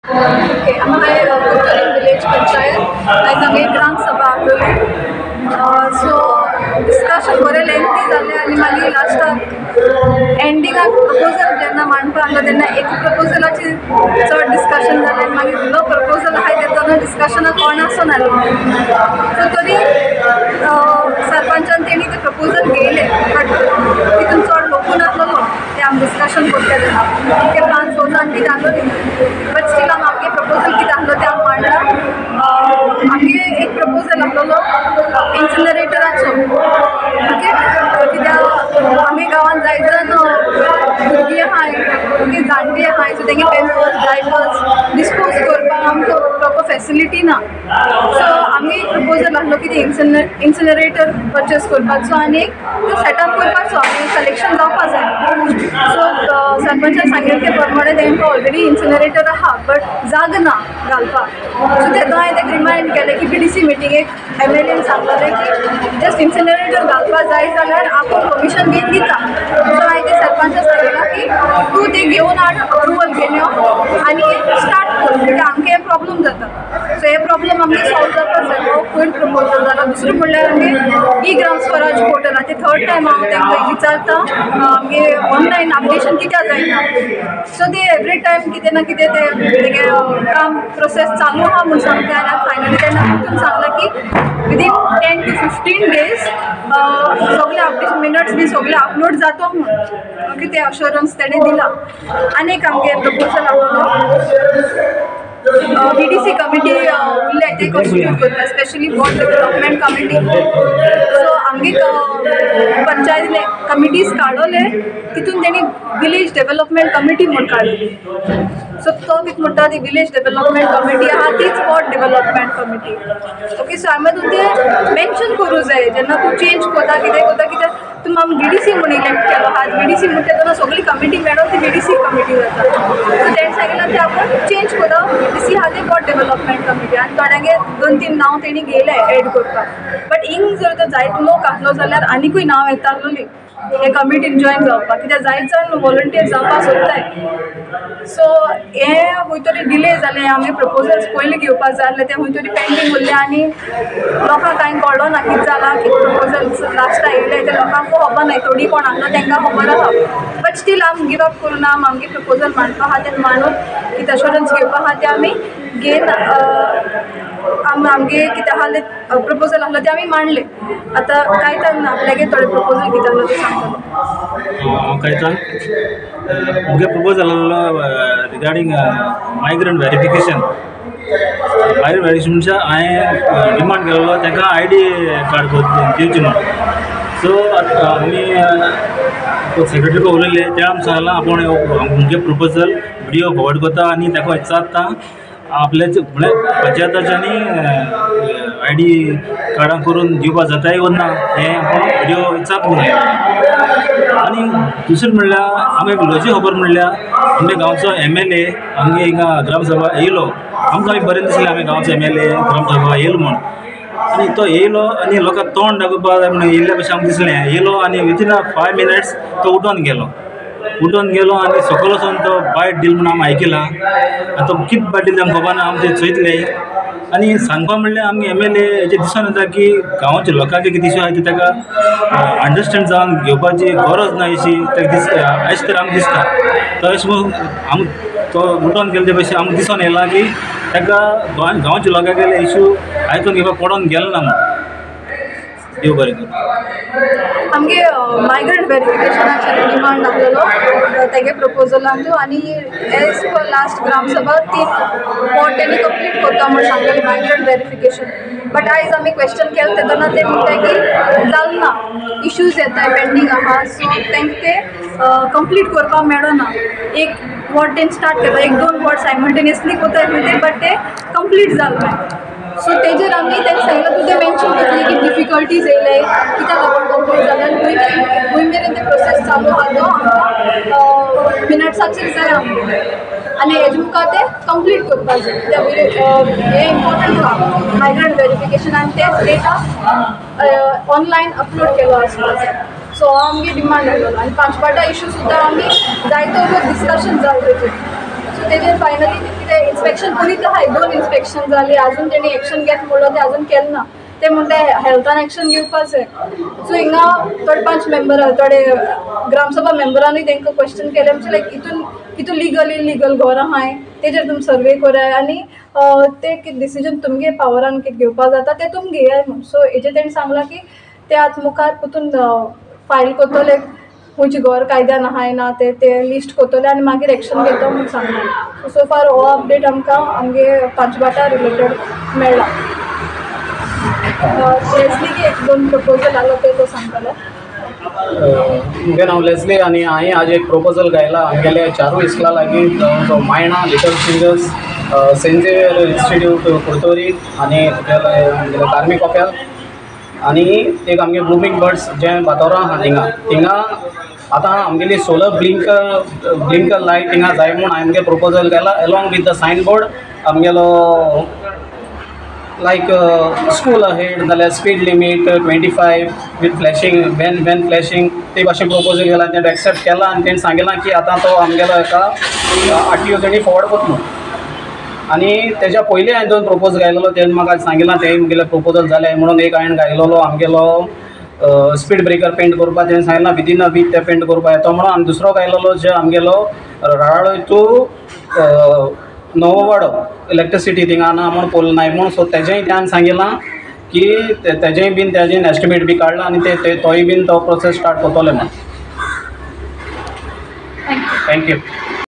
Okay, आमकां Curtorim village panchayat आयज आमगे ग्राम सभा आसलेली. सो डिस्कशन बरें लेंथी जालें आनी मागीर लास्टाक एंडिंगाक प्रपोजल जेन्ना मांडपा आहलो तेन्ना एक प्रपोजलाचेर चड डिस्कशन जालें आनी मागीर जो प्रपोजल आहाय तेन्ना डिस्कशनाक कोण आसनासलो. सो तरी सरपंचान तेणी तें प्रपोजल घेयलें, बट तितून चड लोकूय नासलेलो ते आमी डिस्कशन करता तेन्ना ते 5-6 जाण कितें आसलोली, बट स्टील आमी आमगे प्रपोजल कितें आसलो तें आमी मांडला. आमगे एक प्रपोजल आसलेलो इन्सिनरेटराचो. ओके, कित्याक आमगे गांवांत जायत जाण भुरगीं आहाय, ओके, जाणटी आहाय, सो तेंगे पेपर्स डायपर्स डिस्पोज करपाक आमकां प्रोपर फेसिलिटी ना. सो आमगे एक प्रपोजल आसलो की ते इन्सिनरेटर परचेस करपाचो आनी एक सेटअप करपाचो आनी कलेक्शन जावपा जाय. सो सरपंचान सांगलें ते प्रमाणे तेंकां ऑलरेडी इन्सिनरेटर आहा बट जाग ना घालपाक. सो तेन्ना हांवें ताका रिमायंड केलें की बीडीसी मिटिंगेक एमएलएन सांगलेलें की जस्ट इन्सिनरेटर घालपाक जाय जाल्यार आपूण परमिशन घेवन दिता. सो हांवें ते सरपंचाक सांगलां की तूं तें घेवन हाड, अप्रुवल घेवन यो आनी स्टार्ट कर, कित्याक आमकां हें प्रॉब्लम जाता. सो हे प्रॉब्लम आमगे सॉल्व जावपाक जाय. हो पयलो प्रपोजल जाला. दुसरें म्हणल्यार आमगे ई ग्राम स्वराज पोर्टल आहा, ते थर्ड टायम हांव तांकां विचारता आमगे ऑनलायन अपडेशन कित्याक जायना. सो ते एवरी टायम कितें ना कितें ते तेगे काम प्रोसेस चालू आहा म्हूण सांगता आनी फायनली तेन्ना तितून सांगलां की विदीन 10 to 15 days सगळे अपडेशन मिनट्स बी सगळे अपलोड जातो म्हूण. ओके, ते अश्योरन्स तेणें दिलां. आनी एक आमगे प्रपोजल आसलो बीडीसी कमिटी उरल्या ते कॉन्स्टिट्यूट करता, specially ward development committee. So आमगे पंचायतीन कमिटीज काडले तितून तेणी विलेज डेवलपमेंट कमिटी म्हूण काडली. सो तो कितें म्हणटा ती विलेज डेवलपमेंट कमिटी आहा तीच ward development committee. Okay, so आमी तूं तें मेन्शन करूं जाय जेन्ना तूं चेंज करता कितें करता, कित्याक तूं आमी बीडीसी म्हूण इलेक्ट केलो आहा, बीडीसी म्हणटा तेन्ना सगळी कमिटी मेळोन ती बीडीसी कमिटी जाता. सो तेणें सांगिल्लें तें आपूण चेंज करता, बीडीसी आहा ते वॉर्ड डेवलपमेंट कमिटी. आनी थोड्यांगे 2-3 नांव तेणी घेयले एड करपाक, बट हिंग जर तर जायत लोक आसलो जाल्यार आनिकूय नांव येता आसलोली हे कमिटीन जॉयन जावपाक, कित्याक जायत जाण वॉलंटियर जावपाक सोदताय. सो हें खंय तरी डिले जालें. आमी प्रपोजल्स पयलीं घेवपाक जाय आसलें, तें खंय तरी पेंडींग उरलें आनी लोकांक कांय कळ्ळो ना कितें जालां, कितें प्रपोजल्स लास्टाक येयले तें लोकांक खबर ना. थोडीं कोण आसलो तांकां खबर आहा, बट स्टील आमी गिव अप करूं ना. आमगे प्रपोजल मांडपा आहा तें मांडून कितें अश्योरन्स घेवपा आहा तें आमी घेवन आमी आमगे कितें आहा तें प्रपोजल आसलो तें आमी मांडलें. आतां कांय ना आपल्यागे थोडे प्रपोजल कितें आसलो तें सांगतलो. हांव कायतान म्हगे प्रपोजल आसलो regarding migrant verification. Migrant verification हांवें डिमांड केल्लो तांकां I D card दिवचें म्हूण. सो आमी सेक्रेटरी उलयले ते आमकां सांगलां आपूण म्हगे प्रपोजल विडियो फॉरवर्ड करता आनी ताका विचारता आपल्याचे म्हळ्यार पंचायताच्यांनी I D कार्डां करून दिवपाक जाताय वो ना हें आपूण विडियो विचारता म्हणून. आनी दुसरें म्हणल्यार आमकां एक लजी खबर म्हणल्यार आमच्या गांवचो एमएलए आमगे हिंगा ग्रामसभा येयलो. आमकां बरें दिसलें आमी गांवचो एमएलए ग्रामसभा येयलो म्हूण. आनी तो येयलो आनी लोकांक तोंड दाखोवपाक जाय म्हणून येयल्ल्या भशेन आमकां दिसलें. येयलो आनी विदीन अ 5 मिनट्स तो उठोन गेलो. उठोन गेलो आनी सकयल वचोन तो बायट दिल म्हूण आमी आयकलां. आनी तो कितें बायट दिल आमकां खबर ना, आमी तें चोयतले. आनी सांगपा म्हणल्यार आमगे एमएलए हेजें दिसून येता की गांवाच्या लोकांचे कितें इशू आहा ते ताका अंडरस्टेंड जावन घेवपाची गरज ना अशी ताका दीस अशें तरेन आमकां दिसता. तो अशें म्हणून आम तो उठोन गेले ते भशेन आमकां दिसून येयलां की ताका गांवच्या लोकांगेले इशू आयकून घेवपाक पडोन गेलो ना म्हूण. देव बरें करूं. आमगे मायग्रंट वेरिफिकेशनाचेर डिमांड आसलेलो तेगे प्रपोजलान आनी एज पर लास्ट ग्रामसभा 3 वॉर्ड तेणी कंप्लीट करता म्हूण सांगलेलें मायग्रंट वेरिफिकेशन. बट आयज आमी क्वेश्चन केलें तेन्ना ते म्हणटाय की जालें ना, इश्यूज येताय पेंडींग आहा, सो तांकां ते कंप्लीट करपाक मेळना. एक वॉर्ड तेणी स्टार्ट केलो, 1-2 वॉर्ड सायमल्टेनियसली कोताय खंय ते, बट ते कंप्लीट जालें ना. सो तेजेर आमी तांकां सांगलां तूं तें मेन्शन करतली की डिफिकल्टीज येयले कित्याक लागून कंप्लीट जालें आनी खंय मेरेन तें प्रोसेस चालू आहा तो आमकां मिनट्साचेर जाय आमकां आनी हेजे मुखार तें कंप्लीट करपाक जाय. हें इम्पोर्टंट आहा मायग्रंट वेरिफिकेशन आनी तेच डेटा ऑनलायन अपलोड केलो आसपाक जाय. सो आमगे डिमांड आसलेलो. आनी पांचपाटा इशू सुद्दां आमी जायतो डिस्कशन जालें तेजेर. सो तेजेर फायनली कितें इन्स्पेक्शन करीत आहाय, 2 इन्स्पेक्शन जाली, आजून तेणी एक्शन घेत म्हणलो तें आजून केलें ना. ते म्हणटा हेल्थान एक्शन घेवपा जाय. सो हिंगा थोडे 5 मेंबरां, थोडे ग्रामसभा मेंबरांनी तांकां क्वेश्चन केलें म्हणजे लायक हितून कितू लिगल इलिगल घर आहाय तेजेर तुमी सर्वे कराय आनी ते कितें डिसिजन तुमगे पावरान कितें घेवपा जाता तें तुमी घेयाय म्हूण. सो हेजेर तेणें सांगलां की ते आतां मुखार परतून फायल करतले, खंयचें घर कायद्यान आहाय ना ते ते लिस्ट करतले आनी मागीर एक्शन घेतो म्हूण सांगलां. सो फार हो अपडेट आमकां आमगे पांचबाटा रिलेटेड मेळ्ळा. लेस्लीक एक 2 प्रपोजल आसलो ते तो सांगतलो. म्हगे नांव लेस्ली आनी हांवें आज एक प्रोपोजल घायला आमगेले 4 इस्कुला लागीं, जो Maina little fingers, saint Xavier institute Curtorim आनी आमगेले कार्मी कॉपेल आनी एक आमगे ब्लुमींग बर्ड्स जें बातोरा आहा थिंगा. थिंगा आतां आमगेली सोलर ब्लिंकर लायट थिंगा जाय म्हूण हांवें आमगे प्रोपोजल घायला along with the sign board आमगेलो लायक स्कूल अहेड नाल्यार speed limit 25 with flashing when flashing ते भाशेन प्रोपोजल केला आनी तेणें एक्सेप्ट केला आनी तेणें सांगिलां की आतां तो आमगेलो हेका आरटीओ तेणी फॉरवर्ड करतलो. आनी तेज्या पयलीं हांवें 2 प्रोपोज घायलेलो, तेणें म्हाका सांगिलां तें म्हगेलें प्रोपोजल जालें म्हणून. एक हांवें घायलेलो आमगेलो स्पीड ब्रेकर पेंट करपा, तेणें सांगिलां विदीन अ वीक ते पेंट करपा येतो म्हणून. आनी दुसरो घायलेलो जे आमगेलो राळोय टू नवोवाडो इलेक्ट्रिसिटी थिंगा ना म्हूण पोल नाय म्हूण, सो तेजेंय त्यान सांगिलां की तेजेंय बीन तेजें एस्टिमेट बी काडलां आनी ते तोय बीन तो प्रोसेस स्टार्ट करतले म्हूण. Thank you.